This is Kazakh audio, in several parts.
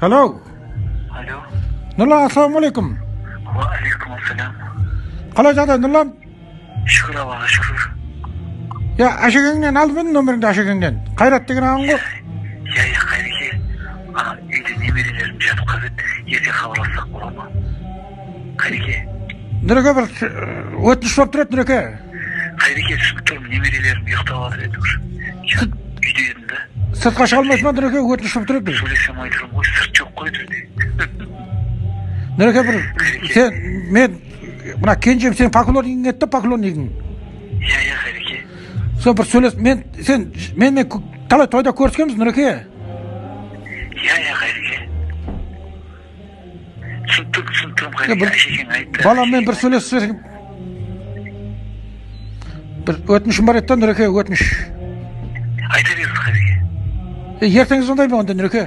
Алло. Алло. Нұрлан, ассалаумағалейкум. Уағалейкум ассалам. Қалай жағдай, Нұрлан? Шүкір, Аллаға шүкір. Я, Әшекеңнен алып едім номеріңді, Әшекеңнен. Қайрат деген ағаң ғой. Иә, Қайреке, ана үйде немерелерім жатып қалып еді, ертең хабарлассақ бола ма, Қайреке? Нұреке, бір өтініш болып тұр еді, Нұреке. Қайреке, түсініп тұрмын, немерелерім ұйықтап жатыр еді уже, үйде едім да. Сыртқа шыға алмайсың ба, Нұреке? Өтініш болып тұр еді бір. Сөйлесе алмай тұрмын ғой, сырт жоқ қой бізде. Нұреке, бір сен, мен мына кенжем сенің поклоннигің еді да, поклоннигің. Иә, Қайреке. Сол бір сөйлес, мен сен менімен талай тойда көріскенбіз, Нұреке. Иә, Қайреке, түсініп тұрмын, түсініп тұрмын, Қайреке. Әшекең айтты. Баламмен бір Әшекең. сөйлесіп жіберсең. Бір өтінішім бар еді да, Нұреке, өтініш. Айта беріңіз, Қайреке. Ертең звондаймын онда, Нұреке.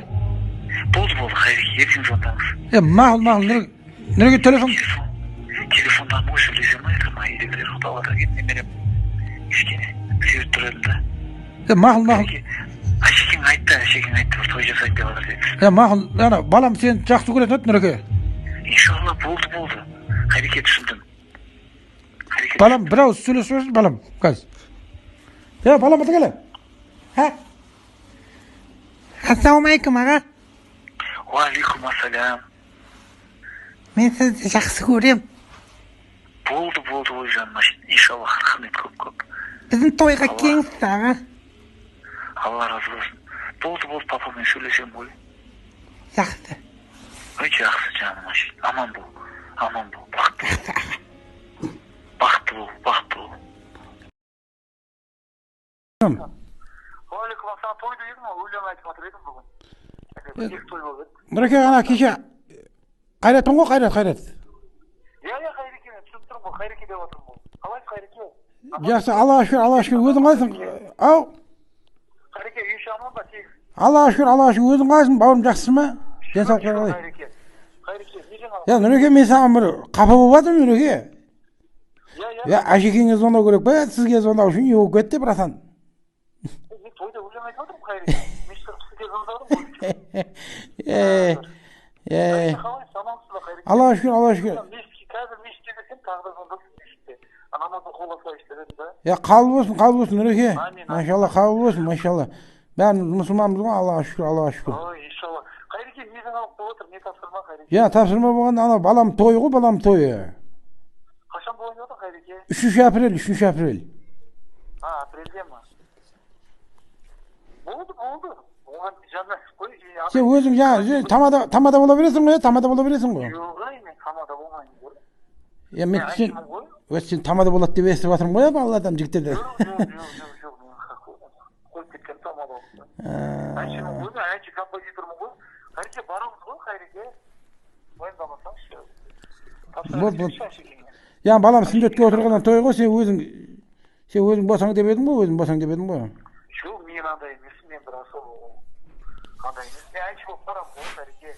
Болды, Қайреке, ертең звондаңыз. Мақұл, мақұл, Нұреке, телефон. Телефондан ғой, сөйлесе алмай жатырмын, үйдегілер ұйықтап жатыр екен, немерем кішкене себеп тұр едім да. Мақұл, мақұл. Қайреке, Әшекең айтты, Әшекең айтты, бір той жасайын деп жатыр деді. Мақұл, ана балам сені жақсы көретін еді, Нұреке. Иншалла, болды, Қайреке, түсіндім, Қайреке. Балам бір ауыз сөйлесіп жіберсін, балам қазір. Балам, мында келе. Ха, Ассалаумағалейкум, аға. Уағалейкум ассалам. Мен сізді жақсы көрем. Болды ғой, жаным, иншалла, рахмет көп көп. Біздің тойға келіңіз, аға. Алла разы болсын, болды, папамен сөйлесемін ғой. Жақсы. Ой, жақсы, жаным, аман бол, аман бол, бақытты бол, бақытты бол, бақытты бол. Уағалейкум ассалам. Тойда едім ғой, өлең айтып жатыр едім бүгін, екі той болып еді. Нұреке, ана кеше Қайратпын ғой, Қайрат, Қайрат. Иә, Қайреке, мен түсініп тұрмын ғой, Қайреке деп жатырмын ғой. Қалайсыз, Қайреке? Жақсы, Аллаға шүкір, Аллаға шүкір. Өзің қалайсың, ау? Қайреке, үй іші аман ба, тегіс? Аллаға шүкір, Аллаға шүкір. Өзің қалайсың, бауырым, жақсысың ба? Денсаулықтар қалай? Қайреке, Қайреке, не жаңалық? Я, Нұреке, мен саған бір қапа болып жатырмын, Нұреке. Иә. Я, Әшекеңе звондау керек па, сізге звондау үшін не болып кетті, братан? Мен тойда өлең айтып жатырмын, Қайреке, мен шығып сізге звондадым ғой. Е е Қалайсыз, амансыз ба, Қайреке? Аллаға шүкір, Аллаға шүкір. Мешітке, қазір мешітке келсем, тағы да звондапсың мешітте, намаз оқып алсайшы деп едім да. Е, қабыл болсын, қабыл болсын, Нұреке. Амин. Машалла, қабыл болсын, машалла. Бәріміз мұсылманбыз ғой, Аллаға шүкір, Аллаға шүкір. Ой, иншалла. Қайреке, не жаңалық болып жатыр, не тапсырма, Қайреке? Я, тапсырма болғанда, ана балам тойы ғой, балам тойы. Қашан болайын деп жатыр, Қайреке? 3 апрель, 3 апрель. А, апрельде ма? Болды, оған жаннас қой. Сен өзің жаңа сен тамада бола бересің ғой, иә, тамада бола бересің ғой. Жоқ, ай, мен тамада болмаймын ғой. Е, мен Мен сен әншімін ғой. Өз, сен тамада болады деп естіп жатырмын ғой, балалардан, жігіттерден. Жоқ, мен қойып кеткен тамада болып. Әншімін ғой мен, әнші, композитормын ғой, Қайреке. Барамыз ғой, Қайреке, уайымдамасаңызшы. Болды. Я, балам сүндетке отырғаннан той ғой, сен өзің болсаң деп едің ғой, өзің болсаң деп едің ғой. Жоқ, мен андай емеспін, мен бір особо андай емес, мен әнші болып барамын ғой, Қайреке.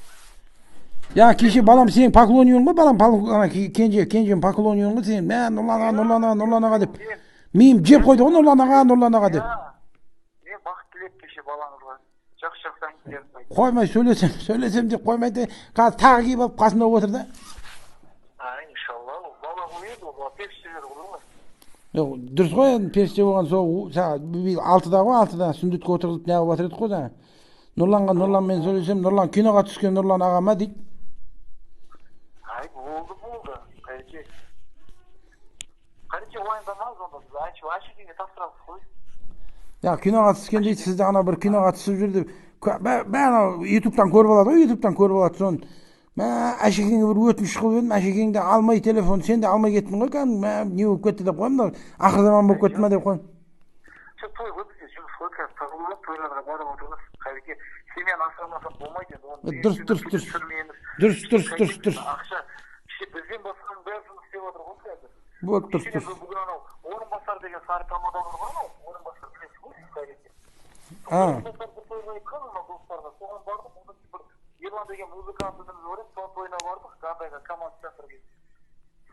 Я, кеше балам сенің поклоннигің ғой, балам, ана кенжем поклоннигің ғой сен. Мә, Нұрлан аға, Нұрлан аға, Нұрлан аға деп. Миым жеп қойды ғой, Нұрлан аға, Нұрлан аға деп. Иә, мен бақыт тілеп кеше балаңызға жақсы жақсы әңгімелерді айтты. Қоймай, сөйлесем, сөйлесем деп қоймайды. Қазір тағы келіп алып қасында отыр да. А, иншалла, ол бала ғой енді, ол бала періштелер ғой. Жоқ, дұрыс қой енді, періште болған сол жаңа биыл 6-да ғой, 6-да сүндетке отырғызып неғып жатыр едік қой жаңа. Нұрланға, Нұрланмен сөйлесем, Нұрлан киноға түскен Нұрлан аға ма дейді. Ай, болды, Қайреке, Қайреке, уайымдамаңыз, онда біз әнші, Әшекеңе тапсырамыз ғой. Я, киноға түскен дейді, сізді ана бір киноға түсіп жүр деп. Бәрі анау ютубтан көріп алады ғой, ютубтан көріп алады соны. Мә, Әшекеңе бір өтініш қылып едім, Әшекең де алмай телефон, сен де алмай кеттің ғой кәдімгі, мә, не болып кетті деп қоямын да, ақыр заман болып кетті ма деп қоямын. Жоқ, той ғой бізде, жұмыс қой, қазір тығылып тойларға барып отырмыз, Қайреке. Семьяны асырамасақ болмайды енді оны. Дұрыс, дұрыс, дұрыс. Түсірмейміз. Дұрыс, дұрыс, дұрыс, дұрыс. Ақша бізден басқаның бәрі жұмыс істеп жатыр ғой қазір. Болды, дұрыс, Кеше дұрыс. бүгін анау Орынбасар деген сары тамада бар ғой, анау Орынбасар, білесіз ғой сіз, Қайреке? А. Орынбасар бір тойға айтқан мына достарға, соған бардым. Одан кейін бір Ерлан деген музыкант ініміз бар еді, соның тойына бардық Гандайға, Камаз театрге.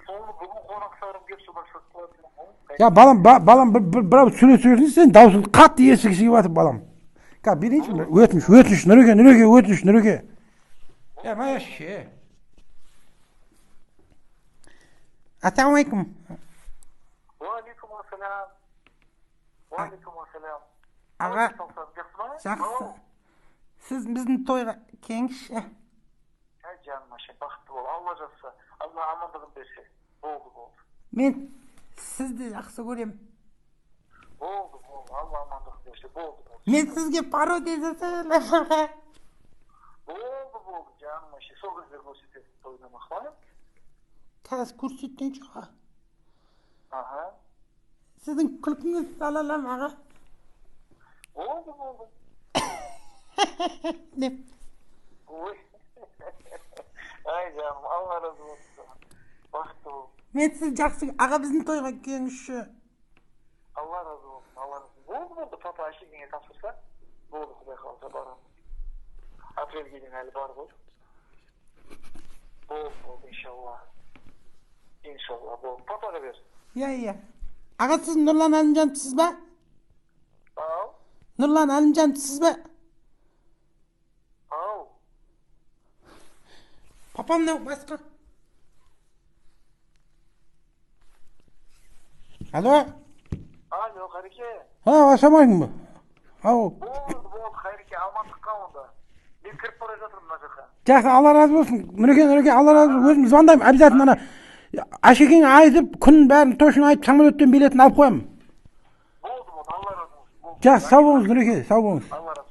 Соны бүгін қонақтарым келіп, содан шығып ғой. Я, балам, балам, бір ауыз сөйлесіп жіберсінші, сен дауысың қатты естігісі келіп жатыр, балам. Қазір берейінші, өтініш, өтініш, Нұреке, Нұреке, өтініш, Нұреке. Е, вообще. Ассалаумағалейкум. Уағалейкум ассалам. Уағалейкум ассалам. Аға. Жақсы ма? Жақсы. Сіз біздің тойға келіңізші. Әй, жаным, әше, бақытты бол. Алла жазса, Алла амандығын берсе. Болды, болды. Мен сізді жақсы көрем. Болды, болды. Алла амандығын берсе. Болды, болды. Мен сізге пародия жасаймын, аға. Болды, болды, жаным, әше. Сол кезде көрсетесің тойда, мақұл? Қазір көрсетейінші, аға. Аха. Сіздің күлкіңізді сала аламын, аға. Болды, болды. Деп. Ой. Ай, жаным, Алла разы болсын саған. Бақытты бол. Мен сізді жақсы. Аға, біздің тойға келіңізші. Алла разы болсын, Алла разы болсын. Болды, болды, папа әшекеңе тапсырса, болды, құдай қаласа барамын. Апрельге дейін әлі бар ғой. Болды, болды, иншалла. Иншалла, болды. Папаға бер. Иә, иә. Аға, сіз Нұрлан Әлімжановсыз ба? Ау, Нұрлан Әлімжановсыз ба? Ау. Папам мынау басқа. Алло. Алло, Қайреке. А, ассалаумағалейкум. Ау. Болды, болды, Қайреке, амандыққа онда. Мен кіріп бара жатырмын мына жаққа. Жақсы, Алла разы болсын. Нұреке, Нұреке, Алла разы болсын. Өзім звондаймын обязательно, ана Әшекеңе айтып, күн бәрін точно айтып, самолеттен билетін алып қоямын. Болды, болды, Алла разы болсын. Болды. Жақсы, сау болыңыз, Нұреке, сау болыңыз. Алла разы.